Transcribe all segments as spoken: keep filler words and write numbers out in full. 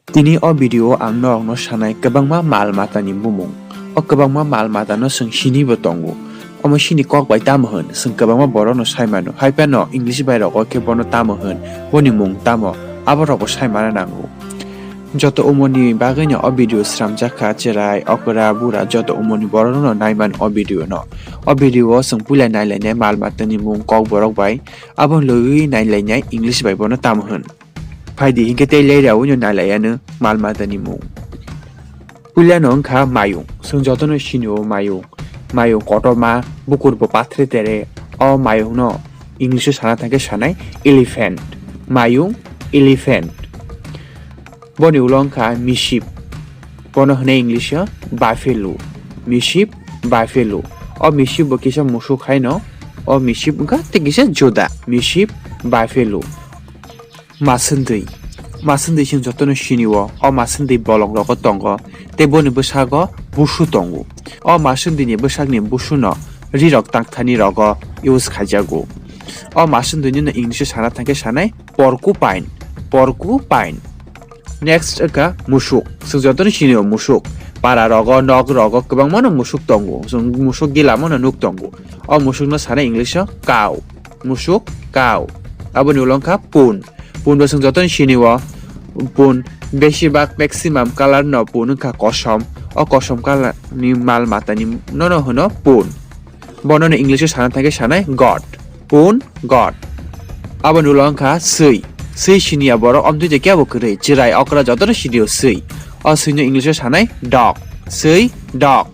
Tini o video o ang norokno sanai kwbangma mal matani bumung. O kwbangma mal matano chwng sinibo tongo. Omo chini kok bai tamo hwn, chwng kwbangma borokno sai mano. Hai phano English bai rogo khe bono tamo hwn, boni mung tamo, abo rokbo sai mana nango. Joto umorni bagwino o video sramjak kha, cherai, okra, bura, joto umorni borokno nai man o video no. O video o chwng puila nai lainai mal matani mung kok borok bai, abo logi nai lainai English bai bono tamo hwn. Phaidi hinkhe tei leira wino nai laiya no mal matani mung. Puilano wngkha mayung, chwng jotono sinio mayung. Mayung kotorma, bukurbo pathre tere. O mayungno English o sana thangkhe sanai elephant. Mayung, elephant. Boni ulo wngkha misip. Bono hwnwi English o buffalo. Misip, buffalo. O misip bo kisa musuk haino. O misip wngkha tei kisa juda. Misip, buffalo. Maswndwi. Maswndwi chwng jotono sinio. O maswndwi bolong rogo tongo. Tei boni bwsago busu tongo. O maswndwini bwsakni busuno rirok tangthani rogo use khaijago. O maswndwini no English o sana thangkhe sanai porcupine. Porcupine. Next wngkha musuk. Chwng jotono sinio musuk. Para rogo, nok rogo kwbangmano musuk tongo. Chwng musuk gila mano nuk tongo. O musukno sanai English o cow. Musuk, cow. Aboni ulo wngkha pun. Pun bo chwng jotono sinio. Pun besibak maximum colour no pun wngkha kosom. O kosom colour ni mal matani nono hwno pun. Bono no English o sana thangkhe sanai goat. Pun, goat. Aboni ulo wngkha swi. Swi siniya borok omtwi je kebo kwrwi. Chwrai okra jotono sinio swi. O swino English o sanai dog. Swi, dog.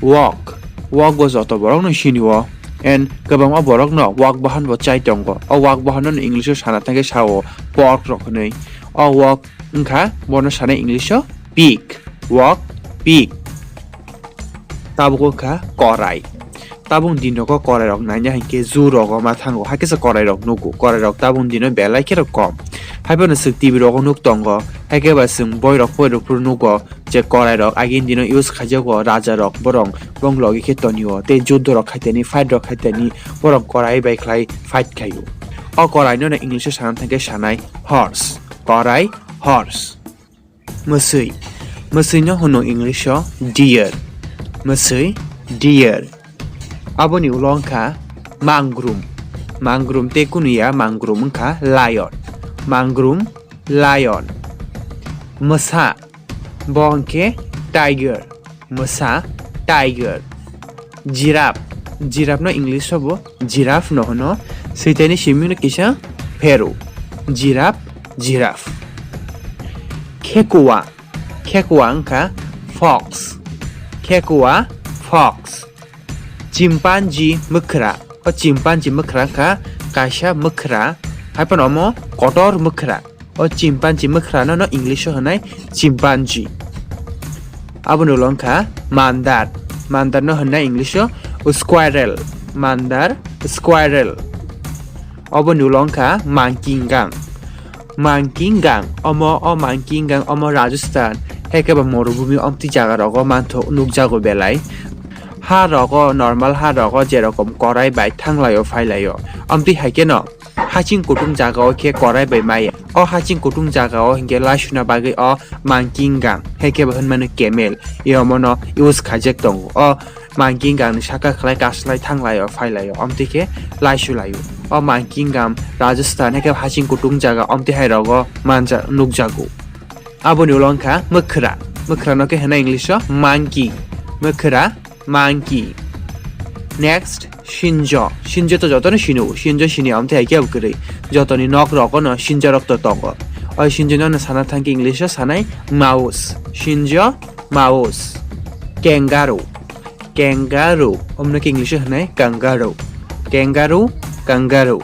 Wok. Wok bo joto borokno sinio. And kwbangma borokno wok bahan bo chai tongo. O wok bahan no English o sana thangkhe sao pork rok hwnwi. O wok wngkha bono sanai English o pig. Wok, pig. Tabuk wngkha korai. Tabuk din rogo korai rok naina hinkhe zoo rogo ma thango, hakhe se korai rok nugo. Korai rok tabuk dino belai kheno kom. Haiphano chwng T V rogo nuk tongo, hakhe ba chwng boi rok poi rok phuru nugo je korai rok agini dino use khaijago raja rok borok bong logi khe tonio tei juddo rok khaitani fight rok khaitani borok korai bai khlai fight khaio. O korai no English o sana thangkhe sanai horse. Korai, horse. Mwswi. Mwswino hwno English o deer. Mwswi, deer. Aboni ulo wngkha mangrum. Mangrum tei kunu ya mangrum wngkha lion. Mangrum, lion. Mwsa. Bo hwnkhe tiger. Mwsa, tiger. Giraffe. Giraffe no English o bo giraffe no hwno. Switani siming no kisa phero. Giraffe, giraffe. Khekua. Khekua wngkha fox. Khekua, fox. Chimpanzee mwkhra. O chimpanzee mwkhra wngkha kaisa mwkhra. Haiphano omo kotor mwkhra. O chimpanzee mwkhrano no English o hwnwi chimpanzee. Aboni ulo wngkha mandar. Mandar no hwnwi English o squirrel. Mandar, squirrel. Oboni ulo wngkha monkey gang. Monkey gang. Omo, o monkey gang omo Rajasthan, haikhe ba morubhumi omtwi jaga rogo mantho nukjago belai. Ha rogo, normal ha rogo jerokom korai bai thanglaio phailaio. Omtwi haikhe no haching kutung jaga o khe korai bai maya. O haching kutung jaga o hinkhe laisuna bagwi o monkey gang, haikhe bo hwnmano camel, yomono use khaijak tongo. O monkey gang ni saka khlai kaslai thanglaio phailaio, omtwi khe laisulaio. O monkey gang Rajasthan, haikhe haching kutung jaga, omtwi hai rogo manja nukjago. Aboni ulo wngkha mwkhra. Mwkhra no khe hwnwi English o monkey. Mwkhra, monkey. Next, sinjo. Sinjo to jotono sino. Sinjo sini omtwi hai khe kwrwi. Jotoni nok rogo no sinjo rok to tongo. O sinjo no sana thangkhe English o sanai mouse. Sinjo, mouse. Kangaroo. Kangaroo. Omno khe English o hwnwi kangaroo. Kangaroo, kangaroo.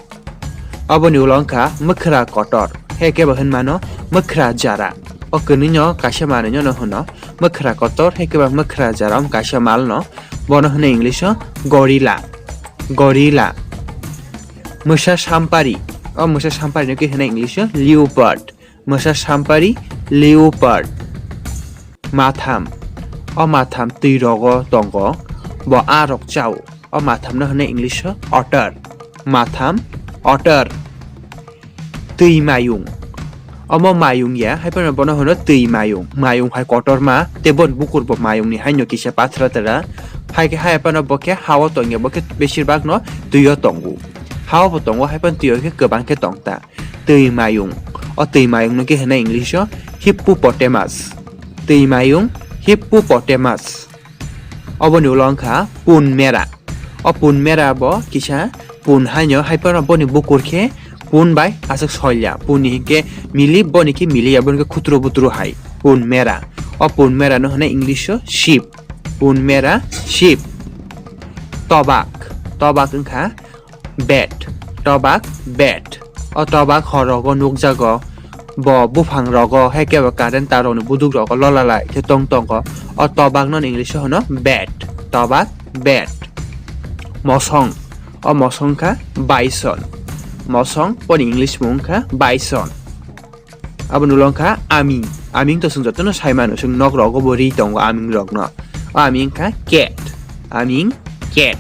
Oboni ulo wngkha mwkhra kotor, haikhe bo hwnmano mwkhra jara. O kwnwino kaisa manwino no hwno mwkhra kotor, haikhe bo mwkhra jara, omo kaisa malno, bono hwno English o gorilla, gorilla. Mwsa sampari, o mwsa samparino khe hwno English o leopard, mwsa sampari, leopard. Matham. O matham twi rogo tongo. Bo a rok chao. O matham no hwno English o otter. Matham, otter. Twi mayung. Omo mayung ya, hai phano bono hwno twi mayung. Mayung hai kotorma, tei boni bukur bo mayungni haino kisa pathra tara. Hai khe hai phano bo khe ha-o tongya, bo khe besir bak no twi-o tongo. Ha-o bo tongo, hai phano twi-o khe kwbang khe tong ta. Twi mayung. O twi mayung no khe hwnwi English o hippopotamus. Twi mayung, hippopotamus. Oboni ulo wngkha pun mera. O pun mera bo kisa pun haino hai phano boni bukur khe pun bai aswk soilya. Pun ni hinkhe mili, boni khe miliya, boni khe khutru butru hai. Pun mera. O pun mera no hwnwi English o sheep. Pun mera, sheep. Tobak. Tobak wngkha bat, tobak, bat. O tobak hor rogo nukjago, bo buphang rogo, hai khe bo current tar rokni buduk rogo lola lai khe tong tongo. O tobak no English o hwno bat, tobak, bat. Mosong, o mosong kha bison. Mosong boni English mung kha bison. Aboni ulo wngkha aming. Aming to chwng jotono sai mano, chwng nok rogo bo ri tongo aming rokno. O aming wngkha cat. Aming, cat.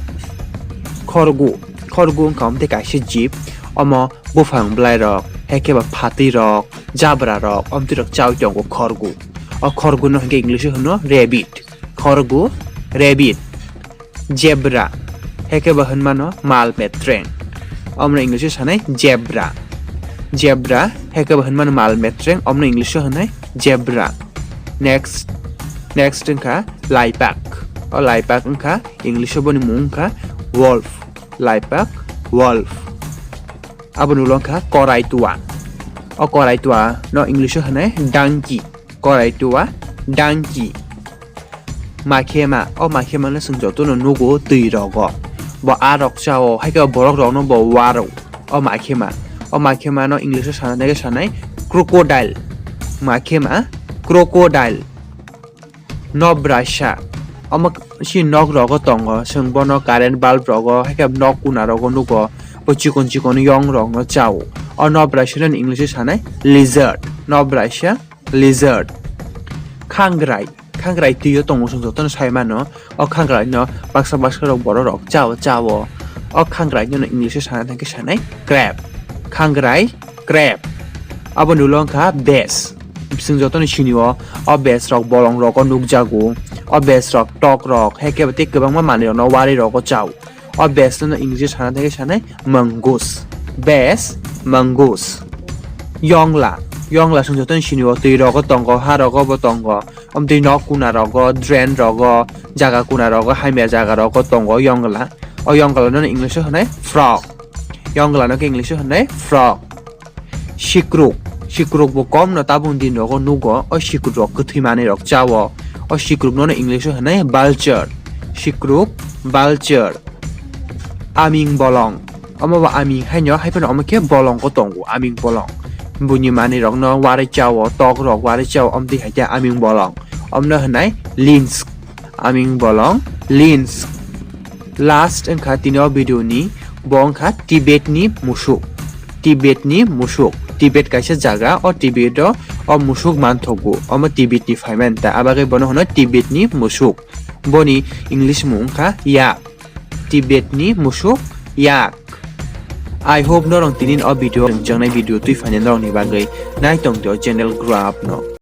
Khorgu. Khorgu wngkha omtwi kaisa jib. Omo buphang bwlai rok, hai khe ba phatwi rok, jabra rok, omtwi rok chawi tongo khorgu. O khorgu no hinkhe English o hwno rabbit. Khorgu, rabbit. Zebra, hai khe bo hwnmano mal metreng. Omno English o sanai zebra. Zebra, hai khe bo hwnmano mal metreng, omno English o hwnai zebra. Next, next wngkha laipak. O laipak wngkha English o boni mung wngkha wolf. Laipak, wolf. Aboni ulo wngkha korai tua. O korai tua no English o hwnai donkey. Korai tua, donkey. Makhema, o makhema no chwng jotono nugo twi rogo. Bo a rok chao, hai khe borok rokno bo waro. O makhema, o makhema no English o sana nai khe sanai crocodile. Makhema, crocodile. Nobraisa, omo si nok rogo tongo, chwng bono current bulb rogo, hai khe nok kuna rogo nugo. Bo chikon chikon yong rokno chao. O nobraisa no English o sanai lizard. Nobraisa, lizard. Khangrai, khangrai twi o tongo, chwng jotono sai mano. O khangrai no baksa baksa rok borok rok chao, chao. O khangrai no English o sana thangkhe sanai crab. Khangrai, crab. Aboni ulo wngkha bes. Chwng jotono sini o, o bes rok bolong rogo nukjago. O bes rok tok rok, hai khe tei kwbangma manwi rokno wari rogo chao. O bes no English o sana thangkhe sanai mongoose. Bes, mongoose. Yongla, yongla chwng jotono sini o, twi rogo tongo, ha rogo bo tongo. Omtwi nok kuna rogo, drain rogo, jaga kuna rogo, hamya jaga rogo tongo yongla. O yongla no English o hwnai frog. Yongla no khe English o hwnai frog. Sikruk, sikruk bo kom no tabuk din rogo nugo. O sikruk rok kwthwi manwi rok chao. O sikruk no English o hwnai vulture. Sikruk, vulture. Aming bolong. Omo bo aming haino, hai phano omo khe bolongo tongo, aming bolong. Buini manwi rokno warwi chao, tok rok warwi chao, omtwi hai khe aming bolong. Omno hwnai lynx. Aming bolong, lynx. Last wngkha tini o video ni, bo wngkha Tibet ni musuk. Tibet ni musuk. Tibet kaisa jaga, o Tibet o, o musuk manthogo. Omo Tibet ni phaimani ta, abagwi bono hwno Tibet ni musuk. Boni English mung wngkha yak. Tibet ni musuk yak. I hope norok tini o video, rwngchangnai video twi phainai norokni bagwi. Nai tong twi o channel grow up no.